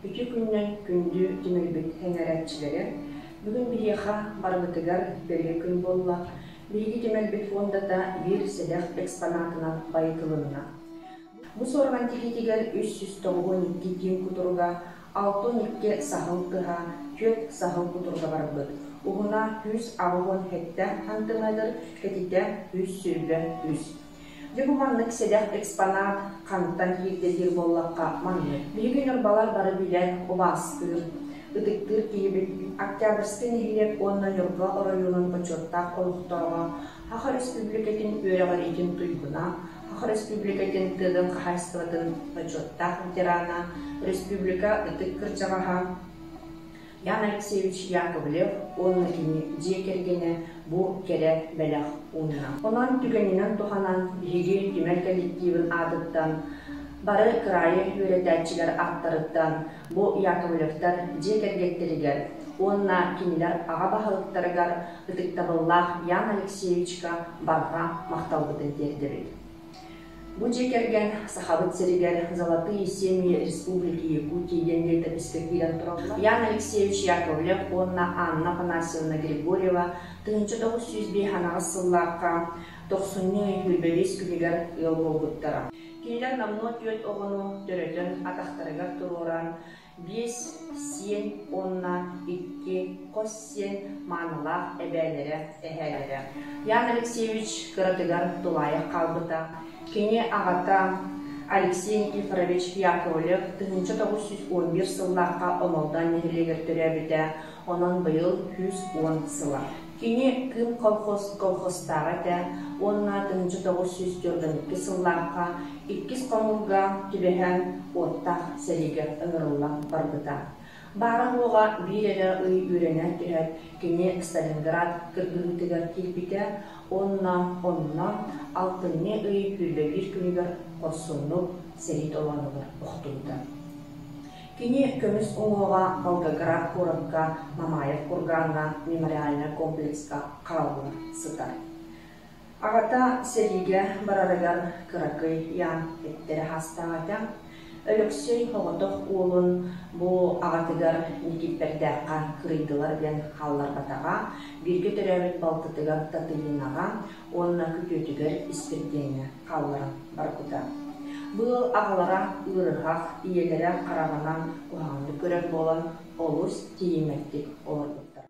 Үтүө күнүнэн күндү түмэлбит эҥэрээччилэрэ! Бүгүн биһиэхэ барыбытыгар бэлиэ күн буолла. Биһиги түмэлбит фондата биир сэдэх экспонатынан байытылынна. Бу суорҕан тигиитигэр 392 тииҥ кутуруга, 62 саһыл тыһа, түөрт саһыл кутуруга барбыт. Уһуна 187 хантымыатыр, кэтитэ 123. Дьэ бу маннык сэдэх экспонат хантан киирдэ диир буоллахха маннык. Биһиги ньурбалар бары билэр, убаастыыр, ытыктыыр киһибит Октябрьскай нэһилиэк уонна Ньурба оройуонун бочуоттаах олохтооҕо, Саха Республикатын үөрэҕириитин туйгуна, Саха Республикатын тыатын хаһаайыстыбатын бочуоттаах ветерана, республика ытык кырдьаҕаһа Ян Алексеевич Яковлев уонна кини дьиэ кэргэнэ бу кэрэ бэлэх уунна. Онон түгэнинэн туһанан биһиги түмэл коллективын аатыттан бары кыраайы үөрэтээччилэр ааттарыттан бу Яковлевтар дьиэ кэргэттэригэр уонна кинилэр аҕа баһылыктарыгар ытыктабыллаах Ян Алексеевичка барҕа махталбытын тиэрдэбит. Бу дьиэ кэргэн Сахабыт сиригэр «Золотые семьи Республики Якутии» диэн летописка киирэн тураллар. Ян Алексеевич Яковлев уонна Анна Афанасьевна Григорьева 1905 сыллаахха тохсунньу ый 25 күнүгэр ыал буолбуттара. Кинилэр номнуо түөрт оҕону төрөтөн атахтарыгар туруоран, биэс сиэн уонна икки хос сиэн маанылаах эбээлэрэ, эһээлэрэ. Ян Алексеевич кыратыгар тулаайах хаалбыта. Кини аҕата Алексей Никифорович Яковлев 1911 сыллаахха Омолдоон нэһилиэгэр төрөөбүтэ, онон быйыл 110 сыла. Кини Кыым колхоз колхозтааҕа этэ уонна 1942 сыллаахха иккис хомуурга түбэһэн уоттаах сэриигэ ыҥырыллан барбыта. Баара-суоҕа биир эрэ ый үөрэнэн түһээт, кини Сталинград кыргыһыытыгар киирбитэ уонна онно алтынньы ый 21 күнүгэр хорсуннук сэрии толоонугар охтубута. Кини көмүс уҥуоҕа Волгоград куоракка Мамаев кургаҥҥа мемориальнай комплекска харалла сытар. Аҕата сэриигэ барарыгар кыракый Ян эттэрэ хаастаах этэ. Өлөксөй оҕотох уолун бу аҕатыгар Никиппэрдээххэ кырыйдылар диэн хаалларбатаҕа, бииргэ төрөөбүт балтытыгар Татыйынаҕа уонна күтүөтүгэр Испирдиэҥҥэ хаалларан барбыта. Бу ыал аҕалара ыарыһах, ийэлэрэ хараҕынан куһаҕаннык көрөр буолан олус тиийиммэттик олорбуттар.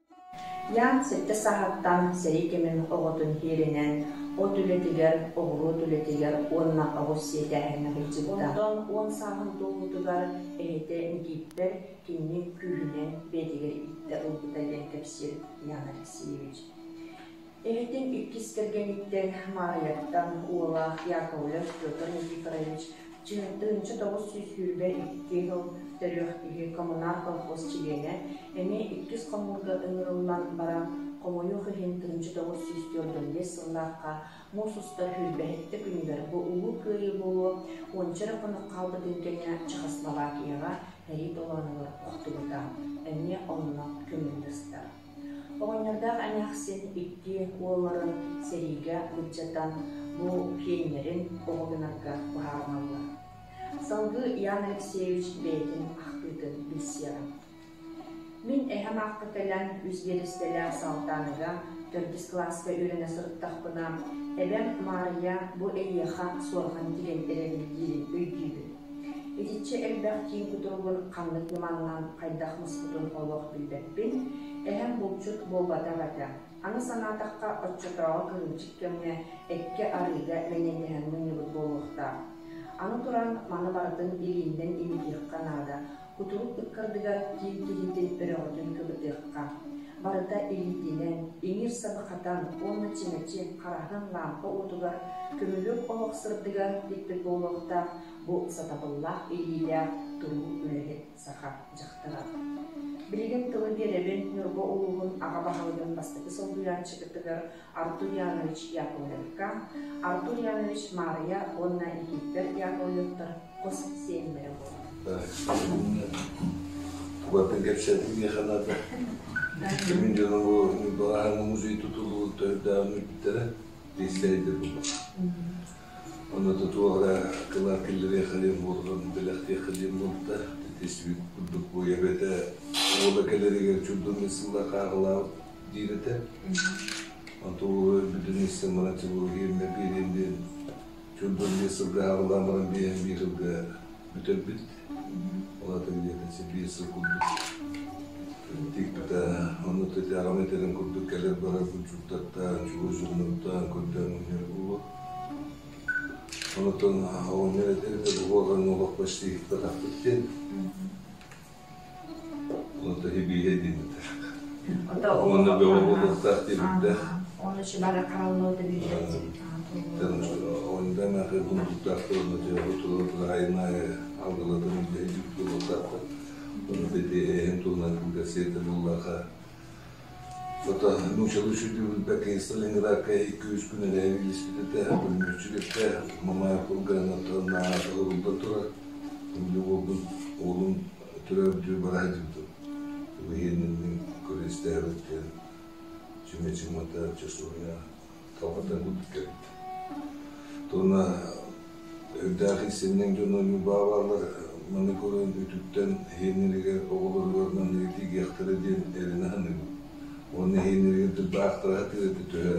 Ян сэттэ сааһыттан сэрии кэмин оҕотун иһиэринэн от үлэтигэр, оҕуруот үлэтигэр уонна оҕус сиэтээһиҥҥэ сылдьыбыта. Онтон 10 сааһын туолбутугар эһэтэ Никииппэр кинини күүһүнэн бэйэтигэр ииттэ ылбыта диэн кэпсиир Ян Алексеевич. Эһэтин иккис кэргэниттэн Маарыйаттан уола Яковлев Петр Никифорович 1922 сыл төрүөх киһи Коммунар колхоз чилиэнэ, эмиэ иккис хомуурга ыҥырыллан баран, хомойуох иһин 1945 сыллаахха муус устар сүүрбэһиттэ күнүгэр бу Улуу Кыайыы буолуо уонча эрэ хонук хаалбытын кэннэ Чехословакияҕа сэрии толоонугар охтубута, эмиэ онно көмүллэ сытар. Оҕонньордоох эмээхсин икки уолларын сэриигэ былдьатан, бу киэннэрин оҕо гынарга быһаарыналлар. Салгыы Ян Алексеевич бэйэтин ахтыытын билсиэҕэ. Мин эһэм аахха кэлэн үс биэрэстэлээх Салтааныга төрдүс кылааска үөрэнэ сырыттахпына, эбэм Маарыйа бу эйиэхэ суорҕан тигэн эрэбин диирин өйдүүбүн. Итиччэ элбэх тииҥ кутуругун ханнык ньыманнан хайдах муспутун олох билбэппин, эһэм булчут буолбатах этэ. Аны санаатахха, оччотооҕу кырыымчык кэмҥэ эккэ-арыыга мэҥэннэһэн мунньубут буолуохтаах. Аны туран, маны барытын илииннэн имитиэххэ наада, кутурук ыккардыгар тииҥ киһитин өрөҕөтүн кыбытыахха. Барыта илиитинэн, иҥир саба хатан уонна чүмэчи хараһын лаампа уотугар көмүлүөк оһох сырдыгар тикпит буолуохтаах бу сатабыллаах илиилээх туруу үлэһит саха дьахтара. Билигин тылы биэрэбин Ньурба улууһун аҕа баһылыгын бастакы солбуйааччытыгар Артур Янович Яковлевка, Артур Янович Маарыйа уонна Никифор Яковлевтар хос сиэннэрэ буолар. Тугаттан кэпсээтим миэхэ наада. Мин дьоно бу Ньурбалааһыҥҥа музей тутуллубут төрдөөҕүн бүппүттэрэ, тиэстэрийдэ буолла. Онно тутуох эрэ кылаат киллэриэххэ диэн буолан, бэлэхтиэххэ диэн буолта. Тистибит курдук бу эбэтэ уола кэлэригэр чурдун сылла хааҕылаабыт диир этэ. Онтон өлбүтүн истэн баран чыбылыһыырна биэриэн диэн чурдун биир сылга хааҕылаан баран биэһэн биир сылга бүтэрбит. Ол ата где-то биир сыл курдук тикпитэ. Онно тетяҕам этэрин курдук кэлэр барар булчуттартан, чугас дьоннортон көрдөөн мунньар буолуо. Онтон оҕонньор этэр этэ бу буолан олох почти иһиппатахпыт диэн. Онто хибииһэ диэн этэр. Уонна бөҕө буолуохтаах диэбиттээх. Оны бары хараллыа диэбит. Онда махы бундуктаахтар онно тулу айнай алгылатын үлэһит буолуохтаахтар. Оны бити эһин туһунан кылгасыйата буоллаха Ото нууччалыы сүрдүүбүлбэккэ Сталинградка икки-үс күн эрэ илиспит этэ, пулеметчик этэ, Мамаев курганыттан наһаа турар. Били уолбун, уолум төрөөбүтүгэр бара сылдьыбытым. Биһиэннин көрө истээбит диэн чүмэчи-мата часовня талбатан курдук кэлбит. Туона үрдээх истиннэҥ дьоно бааллар маны көрөн үтүктэн иһиэннэригэр оҕолоругар манныгы тиийиэхтэрэ диэн эрэнэ саныыбын. Уонна иһиэннэригэр тылбаахтара сатыыр этэ төһө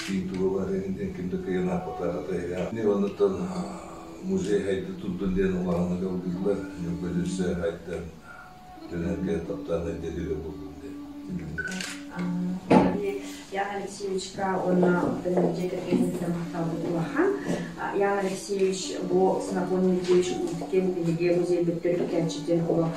киин туга бар иһин диэн ким да кыайан аахпатаҕа тайаҕа. Оннуттан музей хайда турдун диэн улаханнык алгыыллар, Ньурба өссө хайдан дьон таптаан эрдэлиирэ буоллун диэн. Ян Алексеевичка уонна дьиэ кэргэнигэр махталбыт улахан. Ян Алексеевич бу Ксенофонт Дмитриевич Уткин биһиги музейбыт төрүттээччитин олох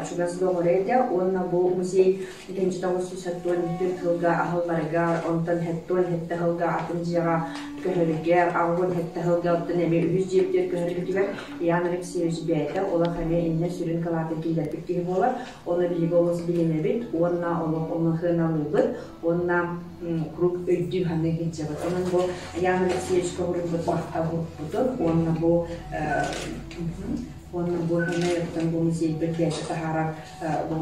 чугас доҕоро этэ уонна бу музей 1994 сылга аһылларыгар, онтон 77 сылга атын дьиэҕэ көһөрүгэр, 87 сылга оттон эмиэ үһүс дьиэбитигэр көһөрбүтүгэр Ян Алексеевич бэйэтэ олох эмиэ иннэ сүрүн кылаатын киллэрбит киһи буолар. Оны биһиги олус билинэбит уонна олох ону сыаналыыбыт уонна куруук өйдүү саныы сылдьабыт. Онон бу Ян Алексеевичка уруйбут махталбытын уонна бу уонна бу оттон бу музейбыт бэйэтэ таһаарар бу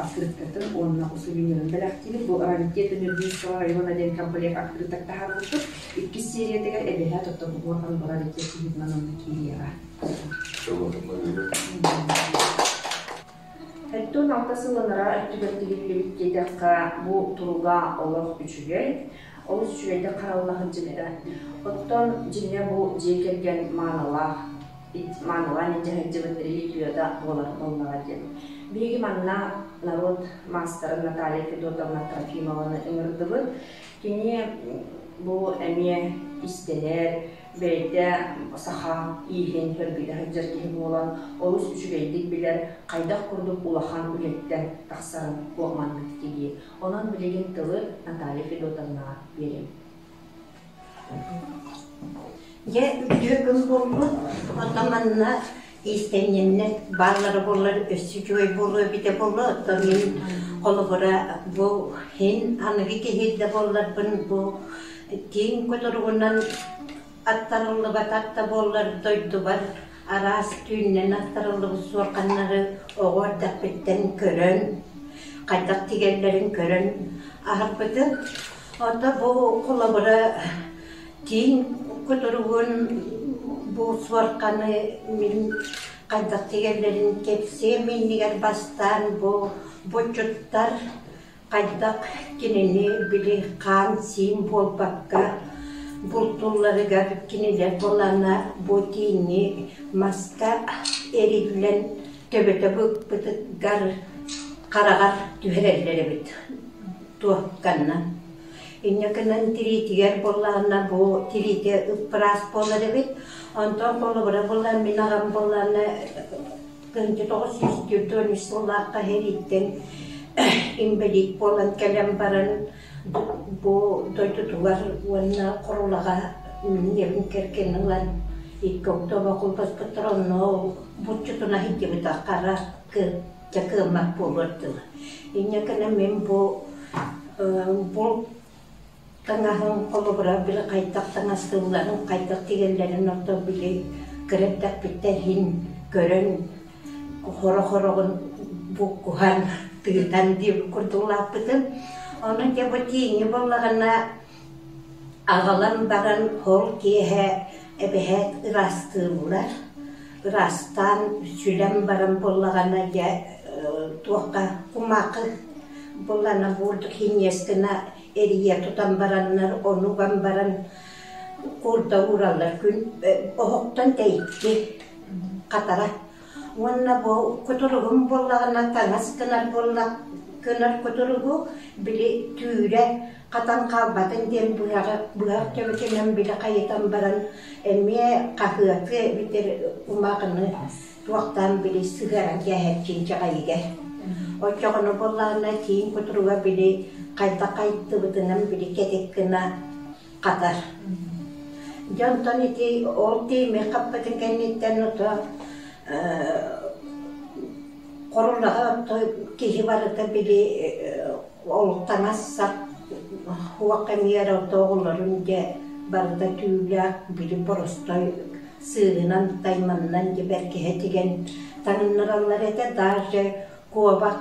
открыткатын уонна сувенирын бэлэхтиибит. Бу раритет Нюрбинского района диэн комплект открыток таһаарбыппыт. Иккис сериятыгар эбэһэ тоттон уорхан бу раритет быһыытынан онно киириэҕэ. 76 сыл анараа өттүгэр тиһиллибит диэтэххэ, бу туруга олох үчүгэй, олус үчүгэйдик харалла сылдьыбыта. Оттон дьиҥэ бу дьиэ кэргэн маанылаах, маанылаан илдьэ сылдьыбыт реликвията буолар буоллаҕа диэн. Биһиги манна норуот маастарын Наталья Федотовна Трофимованы ыҥырдыбыт. Кини бу эмиэ истэнэр, бэйэтэ саха ииһин сөргүтэ сылдьар киһи буолан, олус үчүгэйдик билэр, хайдах курдук улахан үлэттэн тахсарын бу маннык тигии. Онон билигин тылы Наталья Федотовнаҕа биэриэм. Дьэ, үтүө күн буоллун. Оттон манна иистэнньэннэр бааллара буоллар өссө үчүгэй буолуо эбитэ буолуо. Оттон мин холобура бу иһин аныгы киһи да буолларбын бу Тииҥ кутуругунан аттарыллыбатах да буоллар дойдубар араас түүннэн аттарыллыбыт суорҕаннары оҕо эрдэхпиттэн көрөн, хайдах тигэллэрин көрөн аһарбытым. Ото бу холобура тииҥ кутуругун бу суорҕаны мин хайдах тигэллэрин кэпсиэм иннигэр бастаан бу буччуттар Хайдах кинини били хаан-сиин буолбакка бултуулларыгар кинилэр буоллаҕына бу тииҥи маска эриллэн төбөтө быкпытыгар хараҕар түһэрэллэр эбит туокканнан. Инньэ гынан тириитигэр буоллаҕына бу тириитэ ыппыраас буолар эбит. Онтон холобура буоллаҕына мин аҕам буоллаҕына 1943 сыллаахха сэрииттэн инбэлиит буолан кэлэн баран бу дойдутугар уонна Хорулаҕа мин ийэбин кэргэн ылан икки октооба холбоспуттар онно булчутуна сылдьыбыта хара кыаммат буолуор дылы. Инньэ гынан мин бу булт Таҥаһын холобура били хайдах таҥастыылларын, хайдах тигэллэрин орто били кыра эрдэхпиттэн иһин көрөн хоро-хороҕун буккуһан, тыытан диэбит курдук улааппытым. Онон дьэ бу тииҥи буоллаҕына аҕалан баран ол киэһэ эбэһээт ыраастыыллар. Ыраастаан, сүлэн баран буоллаҕына дьэ туохха кумаахы буоллаҕына буурдук синньиэс гына эрийэ тутан бараннар ону уган баран куурда уураллар күн оһохтон тэйиччи хатара уонна бу кутуругум буоллаҕына таҥас гынар буолла гынар кутуругу били түүрэ хатан хаалбатын диэн быһаҕы быһах төбөтүнэн били хайытан баран эмиэ хаһыаты эбэтэр кумааҕыны туохтаан били сыһыаран кээһэччиин чаҕайыгар. Оччоҕуна буоллаҕына тииҥ кутуруга били хайдах хайыттыбытынан били кэтит гына хатар. Дьэ онтон ити ол тиими хаппытын кэнниттэн ото хорулаҕа ото киһи барыта били ол таҥас-сап уох эмиэр ото оҕолорун дьэ барыта түүлээх били боростой сыыһынан тайманынан дьэ бэркиһэ тигэн таҥыннараллар этэ даже куобах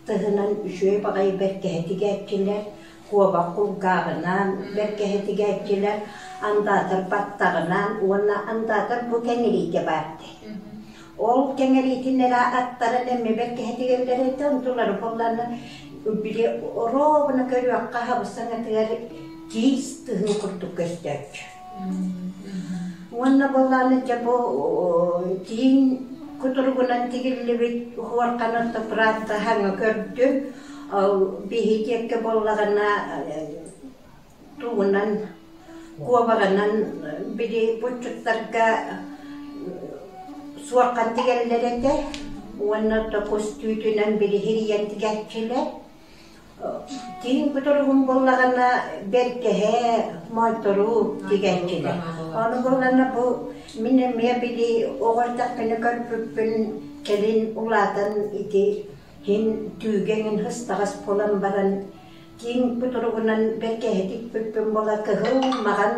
тыһынан үчүгэй баҕайы бэркиһэ тигээччилэр куобах кулгааҕынан бэркиһэ тигээччилэр андаатар баттаҕынан уонна андаатар бу кэҥириитэ баар дии Ол кэҥэриитин эрэ аттаран эмиэ бэркиһэтигэллэр этэ, онтулары буоллаҕына били оруобуна көрүөххэ хабыс-саҥатыгар киис тыһын курдук көстөөччү. Уонна буоллаҕына дьэ бу тииҥ кутуругунан тигиллибит хуорканы правда хаҥа көрдүм. Биһи диэккэ буоллаҕына тугунан куобаҕынан били булчуттарга суорҕан тигэллэр этэ уонна токус түүтүнэн били хирийэн тигээччилэр. Тииҥ кутуругун буоллаҕына бэргэһэ, моойторуу тигээччилэр. Ону буоллаҕына бу мин эмиэ били оҕо эрдэхпинэ көрбүппүн кэлин улаатан ити һин түүгэ эҥин һыстаҕас буолан баран Киин кутуругунан бэркэһитик бүппүн буола кыһыл маҕан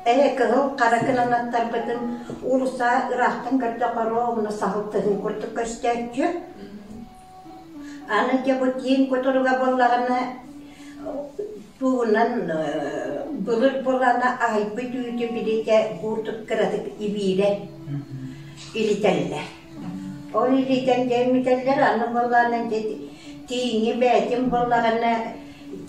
кыһыл хара гынан аттарбытым уулусса ыраахтан көрдөххө ровно саһыл тыһын курдук көстөөччү. Аны дьэ бу тииҥ кутуруга буоллаҕына тугунан былыр буолана аһыйбыт үүтү билитэ курдук кыратык ибиирэ илитэллэр. Ол илиитэн дьэймитэллэр, аны буоллаҕына тииҥи бэйэтин буоллаҕына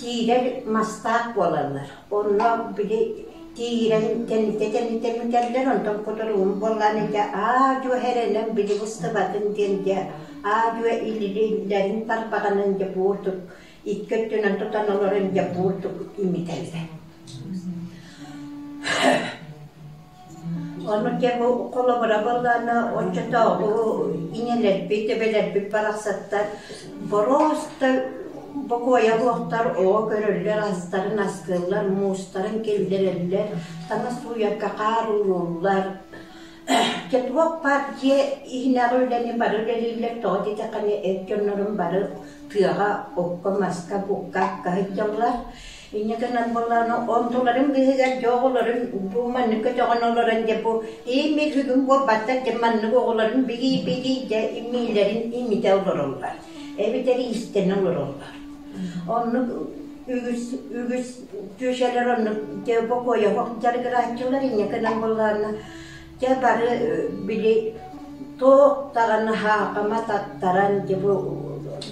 тиирэр мастаах буолаллар. Онно били тиирэн тэнитэ-тэнитэ бүтэллэр, онтон кутуругум буоллаҕына дьэ аа-дьуо эрэнэн били быстыбатын диэн дьэ аа-дьуо илилэрин тарбаҕынан дьэ буурдук икки өттүнэн тутан олорон дьэ буурдук имитэллэр. Ону дьэ бу холобура буоллаҕына оччотооҕу ийэлэрбит, эбэлэрбит барахсаттар боруоста бокуойа суохтар оҕо көрөллөр, астарын астыыллар, муустарын киллэрэллэр, таҥас сууйарга хаар ууруллар. Дьэ туох баар дьиэ иһинээҕи үлэни бары үлэлииллэр, тоҕо диэтэххинэ эр дьоннорум бары тыаҕа, окко, маска, букка акка сылдьаллар. Инньэ гынан буоллаҕына онтуларын быыһыгар дьэ оҕолорун бу маннык көтөҕөн олорон дьэ бу имир бүгүн буолбаттар дьэ маннык оҕолорун билии-билии дьэ имиилэрин имитэ олороллор эбэтэр иистэнэ олороллор. Оннук үгүс үгүс түөшэлэр оннук дьэ бокуойа дьарыгырааччылар инньэ гынан буоллаҕына Дьэ бары били туох даҕаны хаахама таттаран дьэ бу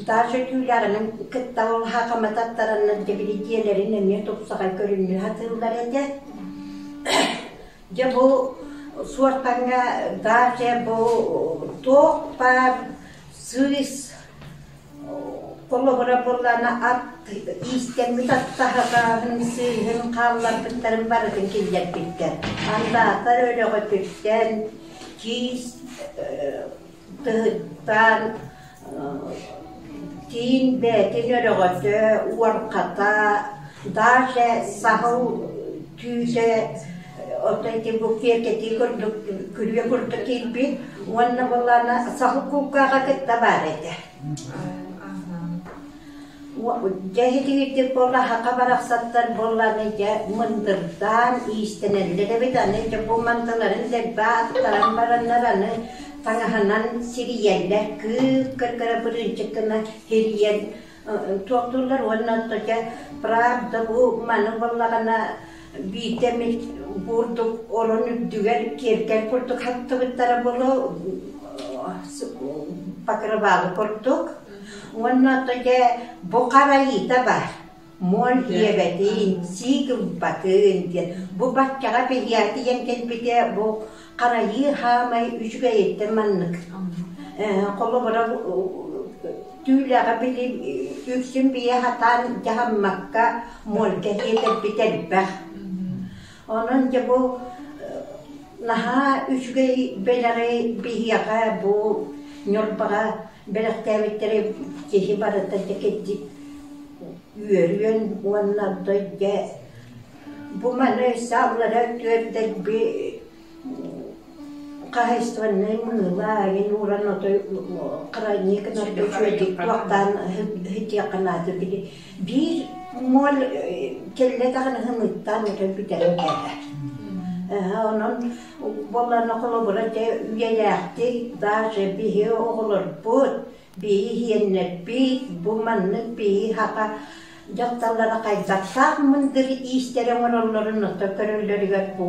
даже түүлээҕинэн кытта ол хаахама таттараннар дьэ били дьиэлэрин эмиэ тупсаҕай көрүннүү сатыыллар этэ. Дьэ бу суортаҥҥа даже бу туох баар сыыс Холобура буоллаҕына ат иистэммит аттаһаҕаһын, сыыһын хаалларбыттарын барытын киллэрбиттэр. Андаатар өрөҕөтүттэн, киис тыһыттан, тииҥ бээтин өрөҕөтө, уорхата, даже саһыл түүтэ оттон ити бу киэргэтии курдук күрүө курдук киирбит уонна буоллаҕына саһыл кулгааҕа кытта баар этэ. Дьэ итигирдик буолла саха барахсаттар буоллаҕына дьэ мындырдаан иистэнэллэр эбит аны дьэ бу мандаларын дэлби аттаран бараннар аны таҥаһынан сирийэллэр кыып-кыргыра бырыынчык гына сирийэн туохтууллар уонна дьэ правда бу маны буоллаҕына. Биирдэ эмит бурдук орон үрдүгэр киэргэл курдук хаттыбыттара буолуо покрывало курдук. Уонна ото дьэ бу харайыыта баар. Муон иэбэтин, сиик ылбатын диэн. Бу баччаҕа биһиэтийэн кэлбитэ бу харайыы хаамай үчүгэйиттэн маннык. Холобура түүлэҕэ били үксүн бийэ сатаан дьаһаммакка муорга тиэтэрбит элбэх. Онон дьэ бу наһаа үчүгэй бэлэҕи биһиэхэ бу Ньурбаҕа бэлэхтээбиттэрэ киһи барыта дьэ кирдик үөрүөн уонна дьэ бу маны сааллара түөрдэрби хаһайыстыбаннай мыыла айын ууран отой хранник үчүгэйдик туохтаан сытиэххэ наада били биир моль кэллэ даҕаны ымыттаан отой бүтэрэн кэлэр. Онон буоллаҕына холобура дьэ үйэлээхтик даже биһи оҕолорбут биһи иһиэннэрбит бу маннык биһи хаха дьахталлара хайдахтаах мындыр иистэрэ оҥороллорун ото көрөллөрүгэр бу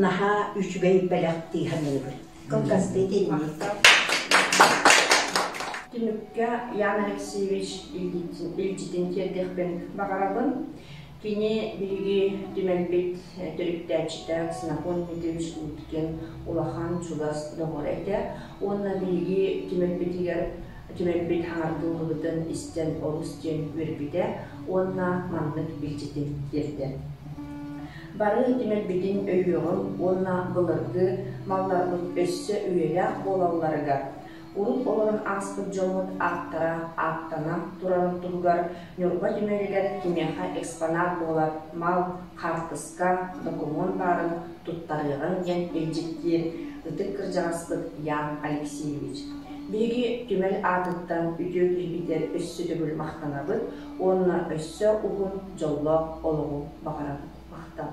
наһаа үчүгэй бэлэх дии саныыбын. Кылгастыы итинник. Түмүккэ Ян Алексеевич илдьитин тиэрдиэхпин баҕарабын. Кини биһиги түмэлбит төрүттээччитэ Ксенофонт Дмитриевич Уткин улахан чугас доҕоро этэ уонна биһиги түмэлбитигэр түмэлбит хаҥардыллыбытын истэн олус диэн үөрбүтэ уонна маннык илдьитин тиэрдэр. Бары түмэлбитин өйүөҕүҥ уонна былыргы малларбыт өссө үйэлээх буолалларыгар урут олорон ааспыт дьоммут ааттара ааттана турарын туһугар Ньурба түмэлигэр кимиэхэ экспонат буолар мал, хаартыска, докумуон баарын туттарыаҕыҥ диэн илдьиттиир ытык кырдьаҕаспыт Ян Алексеевич. Биһиги түмэл аатыттан үтүө киһибитигэр өссө төгүл махтанабыт уонна өссө уһун дьоллоох олоҕу баҕарабыт. Махтал!